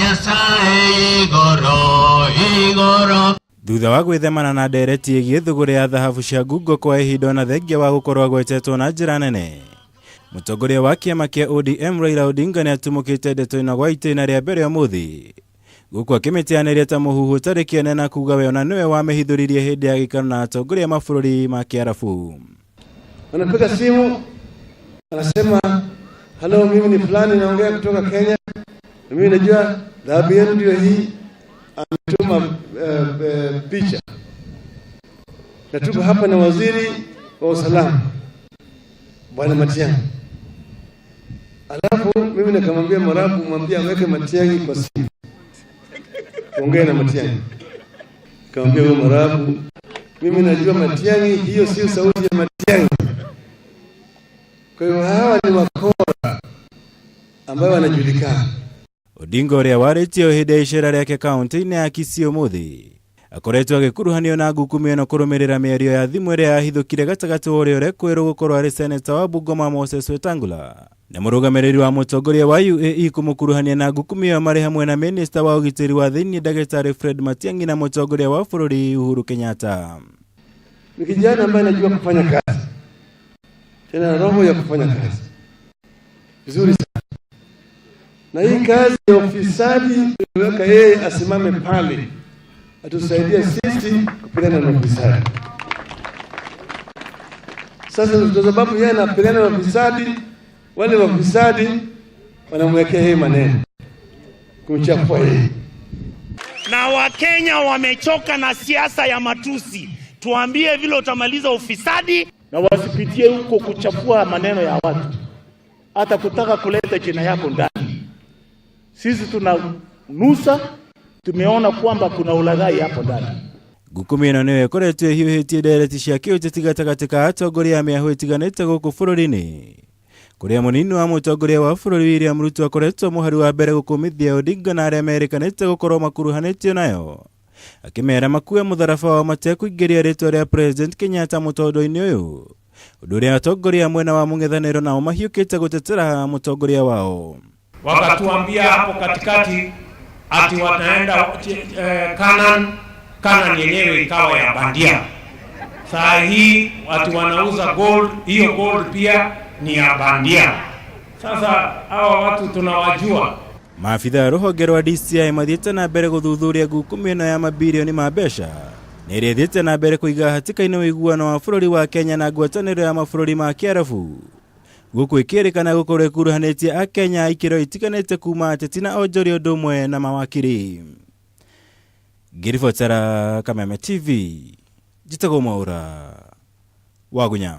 Nyasaye igoro igoro. Thutha wa gwĩthemana na ndereti ĩgiĩ thũgũrĩ ya thahabu cia ngungo kwa ihinda ona thengia wa gũkorwo agwetetwo na njĩra nene, mũtongoria wa kĩama kĩa ODM Raila Odinga nĩ atumũkĩte ndeto ĩno gwa itĩna rĩa mbere ũmũthĩ, gũkũ akĩmĩteanĩria ta mũhuhu ũtarĩ kĩene na kuga we ona nĩwe wamĩhithũririe hĩndĩ ya gĩikaro na atongoria a mabũrũri ma Kĩarabu. Anapiga simu anasema, "Halo, mimi ni fulani, naongea kutoka Kenya, na mimi najua dhahabu yenu ndio hii." Ametuma picha na tuko hapa na waziri wa usalama, Bwana Matiang'i. Alafu mimi nikamwambia Mwarabu, mwambie aweke Matiang'i kwa simu, ongea na Matiang'i. Nikamwambia huyo Mwarabu, "Mimi najua Matiang'i, hiyo sio sauti ya Matiang'i." Kwa hiyo hawa ni wakora ambayo wanajulikana. Odinga ũrĩa warĩtie o hĩndĩ ya icera rĩake kaunti-inĩ ya Kisii ũmũthĩ akoretwo agĩkuruhanio na ngukumio ĩno kũrũmĩrĩra mĩario ya thimũ ĩrĩa yahithũkire gatagatĩ wa ũrĩa ũrekwĩrwo gũkorwo arĩ seneta wa Bungoma Moses Wetangula na mũrũgamĩrĩri wa mũtongoria wa UAE kũmũkuruhania na ngukumio ĩyo marĩ hamwe na minista wa ũgitĩri wa thĩinĩ ndagĩtarĩ Fred Matiang'i na mũtongoria wa bũrũri Uhuru Kenyatta. Ni kijana ambaye anajua kufanya kazi, tena roho ya kufanya kazi vizuri sana, na hii kazi ya ufisadi tuliweka yeye asimame pale atusaidie sisi kupigana na ufisadi. Sasa kwa sababu yeye anapigana na ufisadi, wale wafisadi wanamwekea yeye maneno kumchafua yeye. Na Wakenya wamechoka na siasa ya matusi. Tuambie vile utamaliza ufisadi. Na wasipitie huko kuchafua maneno ya watu, hata kutaka kuleta jina yako ndani. Sisi tunanusa, tumeona kwamba kuna ulaghai hapo ndani. Ngukumio ĩno nĩyo ĩkoretwo ĩhiũhĩtie ndereti cia kĩũteti gatagatĩ ka atongoria a mĩahũ ĩtiganĩte gũkũ bũrũri-inĩ, kũrĩa mũnini wa mũtongoria wa bũrũri William Ruto akoretwo mũhari wa mbere gũkũmithia Odinga na arĩa merĩkanĩte gũkorwo makuruhanĩtio nayo, akĩmera makue mũtharaba wao matekũingĩria rĩtwa rĩa President Kenyatta mũtondo-inĩ ũyũ, ũndũ ũrĩa atongoria a mwena wa mũng'ethanĩro nao mahiũkĩte gũtetera mũtongoria wao. Wakatuambia hapo katikati ati wataenda Canaan. Canaan yenyewe ikawa ya bandia. Saa hii watu wanauza gold, hiyo gold pia ni ya bandia. Sasa hawa watu tunawajua. Maabitha a rũhonge rwa DCI mathiĩte na mbere gũthuthuria ngukumio ĩno ya mabirioni ma mbeca na ĩrĩa ĩthiĩte na mbere kũiga hatĩka-inĩ ũiguano wa bũrũri wa Kenya na ngwatanĩro ya mabũrũri ma Kĩarabu, gũkũ ĩkĩrĩkana gũkorwo ĩkuruhanĩtie Akenya a ikĩro itiganĩte kuma ateti na onjoria ũndũ ũmwe na mawakiri. Ngĩribotera Kameme TV, njĩtagwo Mwaũra Wagunya.